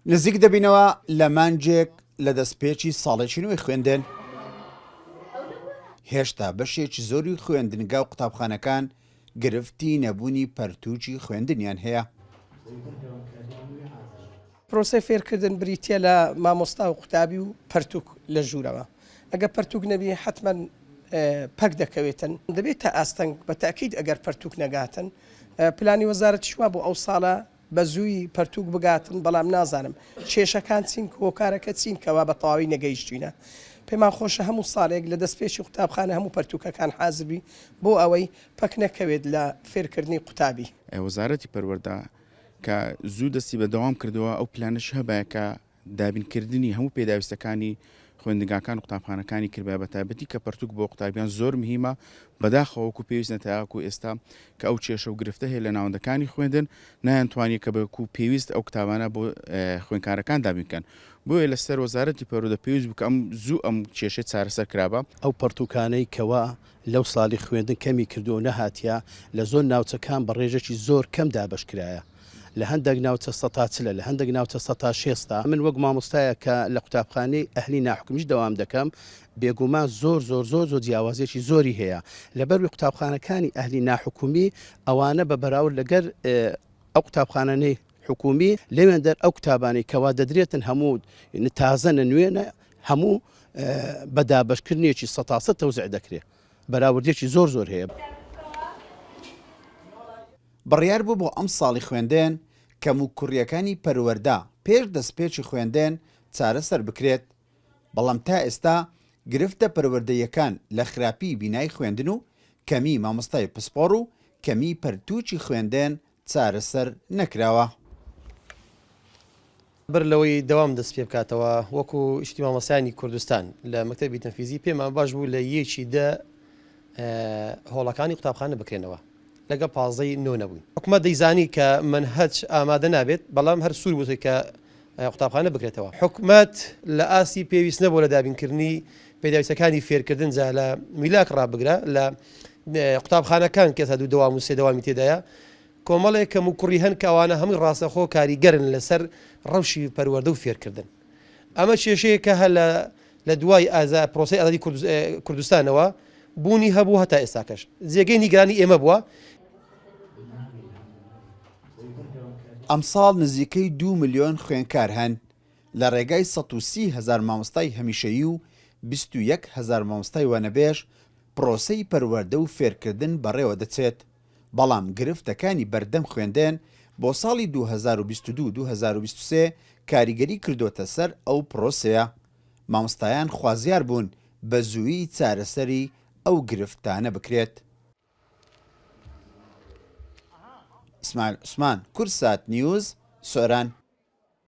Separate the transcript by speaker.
Speaker 1: نزیک دەبینەوە لە مانگێک لە دەستپێکی ساڵێکی نوێی خوێندن. هێشتا بەشێکی زۆری خوێندنگا و قوتابخانەکان گرفتی نەبوونی پەرتووکی خوێندنیان هەیە.
Speaker 2: پرۆسەی فێرکردن بریتییە لە مامۆستا و قوتابی و پەرتوک لە ژوورەوە. ئەگەر پەرتوک نەبی حەتمەن پەک دەکەوێتن. دەبێتە ئاستەنگ بە تەئکید ئەگەر پەرتوک نەگاتن. پلانی وەزارەتیش وابوو ئەو ساڵە بە زووی پەرتوک بگاتن، بەڵام نازانم کێشەکان چین، هۆکارەکە چین کەوا بە تەواوی نەگەیشتوینە. پێمان خۆشە هەموو ساڵێک لە دەستپێکی قوتابخانە هەموو پەرتوکەکان حازر بی بۆ ئەوەی پەک نەکەوێت لە فێرکردنی قوتابی.
Speaker 3: وەزارەتی پەروەردە کە زوو دەستی بە دەوام کردەوە ئەو پلانەشی هەبایە کە دابینکردنی هەموو پێداویستەکانی خوێندنگاکان و قوتابخانەکانی کردبایە بەتایبەتی کە پەرتوک بۆ قوتابیان زۆر مهیمە بەداخەوە وەکو پێویست نەتاکو ئێستا کە ئەو کێشە و گرفتە هەیە لە ناوەندەکانی خوێندن نایانتوانی کە بەکو پێویست ئەو کتابانە بۆ خوێندکارەکان دابین بکەن بۆیە لەسەر وەزارەتی پەروەردە پێویست بوو کە ئەم زوو ئەم کێشەی چارەسەر کرابا.
Speaker 4: ئەو پەڕتووکانەی کەوا لەو ساڵی خوێندن کەمی کردووە و نەهاتیە، لە زۆر ناوچەکان بە ڕێژەکی زۆر کەم دابەش کرایە. لە هەندەک ناوچە سەتا چلە، لە هەندەک ناوچە سەتا شێستە. من وەک مامۆستایەک کە لە قوتابخانەی ئەهلی ناحکومیش دەوام دەکەم، بێگومان زۆر زۆر زۆر زۆر جیاوازیەکی زۆری هەیە. لەبەروی قوتابخانەکانی ئەهلی ناحکومی ئەوانە بە بەراورد لەگەر ئەو قوتابخانانەی حکومی لەوێندەر ئەو قوتابانەی کەوا دەدرێتن هەموو تازەنە نوێنە هەموو بە دابەشکردنێکی سەتاسەد تەوزع دەکرێ بەراوردێکی زۆر زۆر هەیە.
Speaker 1: بڕیار بوو بۆ ئەمساڵی خوێندن کەموکوڕییەکانی پەروەردە پێش دەستپێکی خوێندن چارەسەر بکرێت، بەڵام تا ئێستا گرفتە پەروەردەییەکان لە خراپی بینای خوێندن و کەمی مامۆستای پسپۆڕ و کەمی پەرتووکی خوێندن چارەسەر نەکراوە.
Speaker 5: بەر لەوەی دەوام دەست پێ بکاتەوە وەکو یەکێتی مامۆستایانی کوردستان لە مەکتەبی تەنفیزی پێمان باش بوو لە یەکی دە هۆڵەکانی قوتابخانە بکرێنەوە لەگەڵ پازدەی نۆ نەبووین حکومەت دەیزانی کە مەنهەج ئامادە نابێت بەڵام هەر سوور بوو کە قوتابخانە بکرێتەوە حکومەت لە ئاستی پێویست نەبوو لە دابینکردنی پێداویستەکانی فێرکردن جا لە میلاک ڕابگرە لە قوتابخانەکان کە ئێستا دوو دەوام و سێ دەوامی تێدایە کۆمەڵێک کەموکوڕی هەن کە ئەوانە هەمووی ڕاستەخۆ کاریگەرن لەسەر ڕەوشی پەروەردە و فێرکردن. ئەمە کێشەیەکە هەر لە لە دوای ئازا پرۆسەی ئازادی کوردستانەوە بوونی هەبوو هەتا ئێستاکەش جێگەی نیگەرانی ئێمە بووە.
Speaker 1: ئەمساڵ نزیکەی دوو ملیۆن خوێندکار هەن، لە ڕێگای 130 هەزار مامۆستای هەمیشەیی و 21 هەزار مامۆستای وانەبێژ پرۆسەی پەروەردە و فێرکردن بەڕێوەدەچێت. بەڵام گرفتەکانی بەردەم خوێندن بۆ ساڵی 2022 2023 کاریگەری کردۆتە سەر ئەو پرۆسەیە، مامۆستایان خوازیار بوون بە زوویی چارەسەری ئەو گرفتانە بکرێت. ئیسماعیل عوسمان، کوردسات نیوز، سۆران.